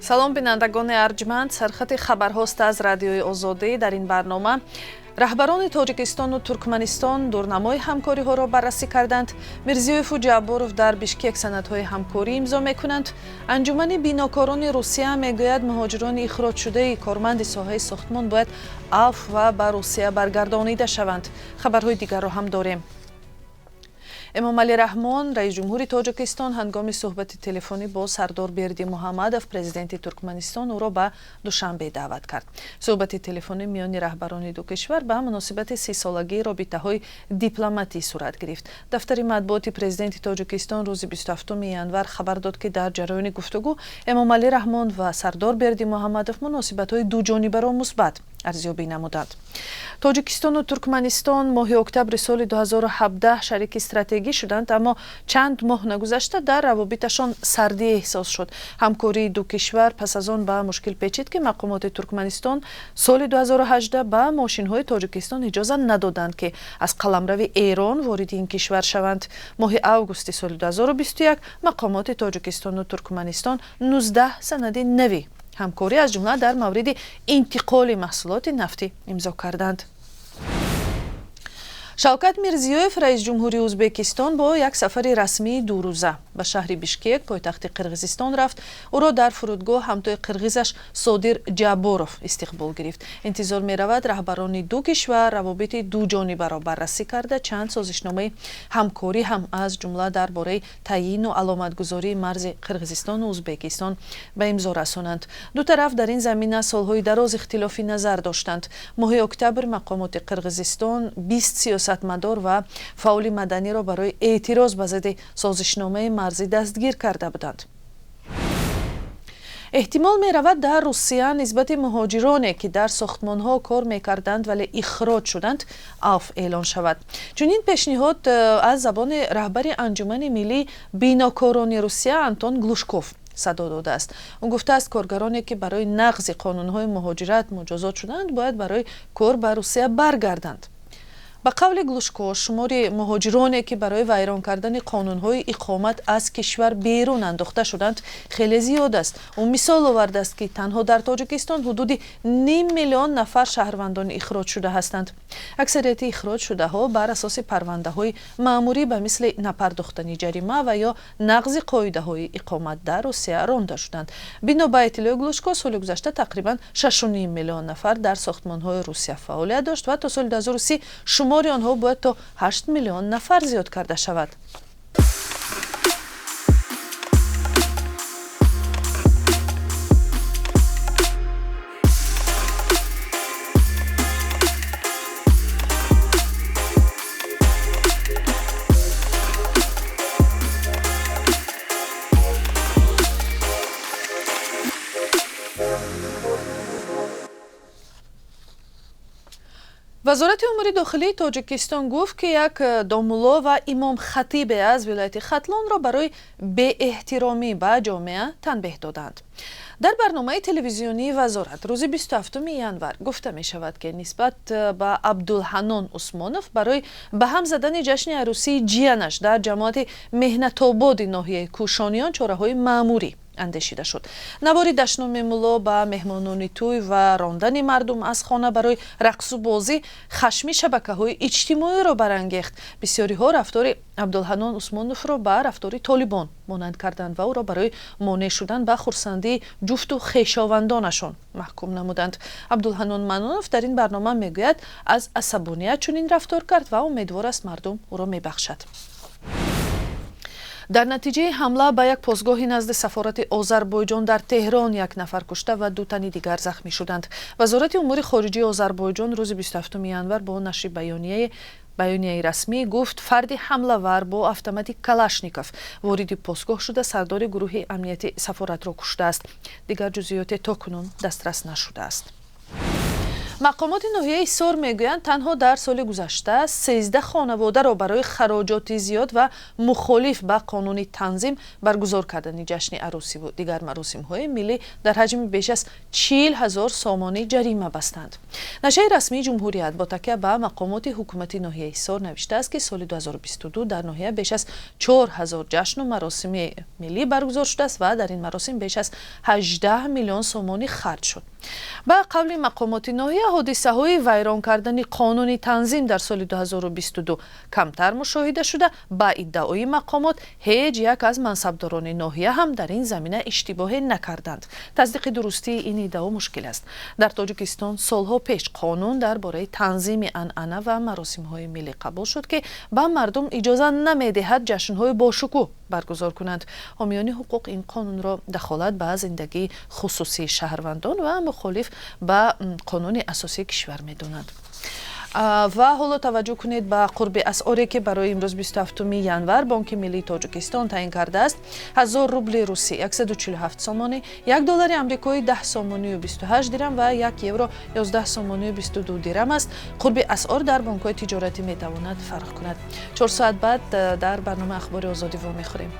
Салом, бинандагони арҷманд. Сархати хабарҳост аз Радиои Озодӣ. Дар ин барнома раҳбарони Тоҷикистону Туркманистон дурнамои ҳамкориҳоро баррасӣ карданд. Мирзиёеву Ҷабборов дар Бишкек санадҳои ҳамкорӣ имзо мекунанд. Анҷумани бинокорони Русия мегӯяд, муҳоҷирони ихроҷшудаи корманди соҳаи сохтмон бояд афв ва ба Русия баргардонида шаванд. Хабарҳои дигарро ҳам дорем. Эмомалӣ Раҳмон, раиси ҷумҳури Тоҷикистон, ҳангоми суҳбати телефонӣ бо Сардор Бердимуҳаммадов, президенти Туркманистон, ӯро ба Душанбе даъват кард. Суҳбати телефонӣ миёни раҳбарони ду кишвар ба муносибати 30-солагии робитаҳои дипломатӣ сурат гирифт. Дафтари матбуоти президенти Тоҷикистон рӯзи 27 январ хабар дод, ки дар ҷараёни гуфтугӯ Эмомалӣ Раҳмон ва Сардор Бердимуҳаммадов муносибатҳои дуҷонибаро мусбат арзёбӣ намуданд. Тоҷикистону Туркманистон моҳи октябри соли 2017 шарики стратегӣ шуданд, аммо чанд моҳ нагузашта дар равобиташон сардӣ эҳсос шуд. Ҳамкории ду кишвар пас аз он ба мушкил печид, ки мақомоти Туркманистон соли 2018 ба мошинҳои Тоҷикистон иҷоза надоданд, ки аз қаламрави Эрон вориди ин кишвар шаванд. Моҳи августи соли 2021 мақомоти Тоҷикистону Туркманистон 19 санади нави ҳамкорӣ, аз ҷумла дар мавриди интиқоли маҳсулоти нафтӣ, имзо карданд. Шавкат Мирзиёев, раиси ҷумҳури Ӯзбекистон, бо як сафари расмии дурӯза ба шаҳри Бишкек, пойтахти Қирғизистон, рафт. Ӯро дар фурудгоҳ ҳамтои қирғизаш Содир Ҷабборов истиқбол гирифт. Интизор меравад, раҳбарони ду кишвар равобити дуҷонибаро баррасӣ карда, чанд созишномаи ҳамкорӣ ҳам, аз ҷумла дар бораи таъйину аломатгузории марзи Қирғизистону Ӯзбекистон, ба имзо расонанд. Ду тараф дар ин замина солҳои дароз ихтилофи назар доштанд. Моҳи октябр мақомоти Қирғизистон 20 сиёсатмадор ва фаъоли маданиро барои эътироз ба зидди созишномаи марзӣ дастгир карда буданд. Эҳтимол меравад, дар Русия нисбати муҳоҷироне, ки дар сохтмонҳо кор мекарданд, вале ихроҷ шуданд, афв эълон шавад. Чунин пешниҳод аз забони раҳбари Анҷумани миллии бинокорони Русия Антон Глушков садо додааст. Ӯ гуфтааст, коргароне, ки барои нақзи қонунҳои муҳоҷират муҷозот шуданд, бояд барои кор ба Русия баргарданд. Ба қавли Глушко, шумори муҳоҷироне, ки барои вайрон кардани қонунҳои иқомат аз кишвар берун андохта шуданд, хеле зиёд аст. Ӯ мисол овардааст, ки танҳо дар Тоҷикистон ҳудуди ним миллион нафар шаҳрвандони ихроҷшуда ҳастанд. Аксарияти ихроҷшудаҳо бар асоси парвандаҳои маъмурӣ ба мисли напардохтани ҷарима ва ё нақзи қоидаҳои иқомат дар Русия ронда шуданд. Бино ба иттилои Глушко, соли гузашта тақрибан 6,5 миллион нафар дар сохтмонҳои Русия фаъолият дошт ва то соли 2030 шумори онҳо бояд то 8 миллион нафар зиёд карда шавад. Вазорати умури дохилии Тоҷикистон гуфт, ки як домулло ва имомхатибе аз вилояти Хатлонро барои беэҳтиромӣ ба ҷомеа танбеҳ доданд. Дар барномаи телевизионии вазорат рӯзи 27 январ гуфта мешавад, ки нисбат ба Абдулҳаннон Усмонов барои ба ҳам задани ҷашни арӯсии ҷиянаш дар ҷамоати Меҳнатободи ноҳияи Кӯшониён чораҳои маъмурӣ андешида шуд. Навори дашноми мулло ба меҳмонони тӯй ва рондани мардум аз хона барои рақсу бозӣ хашми шабакаҳои иҷтимоиро барангехт. Бисёриҳо рафтори Абдулҳаннон Усмоновро ба рафтори толибон монанд карданд ва ӯро барои монеъ шудан ба хурсандии ҷуфту хешовандонашон маҳкум намуданд. Абдулҳаннон Манонов дар ин барнома мегӯяд, аз асабоният чунин рафтор кард ва умедвор аст, мардум ӯро мебахшад. Дар натиҷаи ҳамла ба як посгоҳи назди сафорати Озарбойҷон дар Теҳрон як нафар кушта ва ду тани дигар захмӣ шуданд. Вазорати умури хориҷии Озарбойҷон рӯзи 27 январ бо нашри баёнияи расмӣ гуфт, фарди ҳамлавар бо автомати Калашников вориди посгоҳ шуда, сардори гурӯҳи амнияти сафоратро куштааст. Дигар ҷузъиёте то кунун дастрас нашудааст. Мақомоти ноҳияи Ҳисор мегӯянд, танҳо дар соли гузашта 13 хонаводаро барои хароҷоти зиёд ва мухолиф ба қонуни танзим баргузор кардани ҷашни арӯсиву дигар маросимҳои миллӣ дар ҳаҷми беш аз 40 000 сомонӣ ҷарима бастанд. Нашрияи расмии «Ҷумҳурият» бо такя ба мақомоти ҳукумати ноҳияи Ҳисор навиштааст, ки соли 2022 дар ноҳия беш аз 4000 ҷашну маросими миллӣ баргузор шудааст ва дар ин маросим беш аз 18 миллион сомонӣ харҷ шуд. Ба қавли мақомоти ноҳия, ҳодисаҳои вайрон кардани қонуни танзим дар соли 2022 камтар мушоҳида шуда, ба иддаои мақомот, ҳеҷ як аз мансабдорони ноҳия ҳам дар ин замина иштибоҳе накарданд. Тасдиқи дурустии ин иддао мушкил аст. Дар Тоҷикистон солҳо пеш қонун дар бораи танзими анъана ва маросимҳои миллӣ қабул шуд, ки ба мардум иҷоза намедиҳад ҷашнҳои бошукӯҳ баргузор кунанд. Ҳомиёни ҳуқуқ ин қонунро дахолат ба зиндагии хусусии шаҳрвандон ва мухолиф ба қонуни асосии кишвар медонанд. Ва ҳоло таваҷҷӯҳ кунед ба қурби асъоре, ки барои имрӯз, 27 январ, Бонки миллии Тоҷикистон таъин кардааст. 1000 рубли русӣ 147 сомонӣ, 1 доллари амрикоӣ 10 сомонию 28 дирам ва 1 евро 11 сомонию 22 дирам аст. Қурби асъор дар бонкҳои тиҷоратӣ метавонад фарқ кунад. 4 соат баъд дар барномаи «Ахбори Озодӣ» вомехӯрем.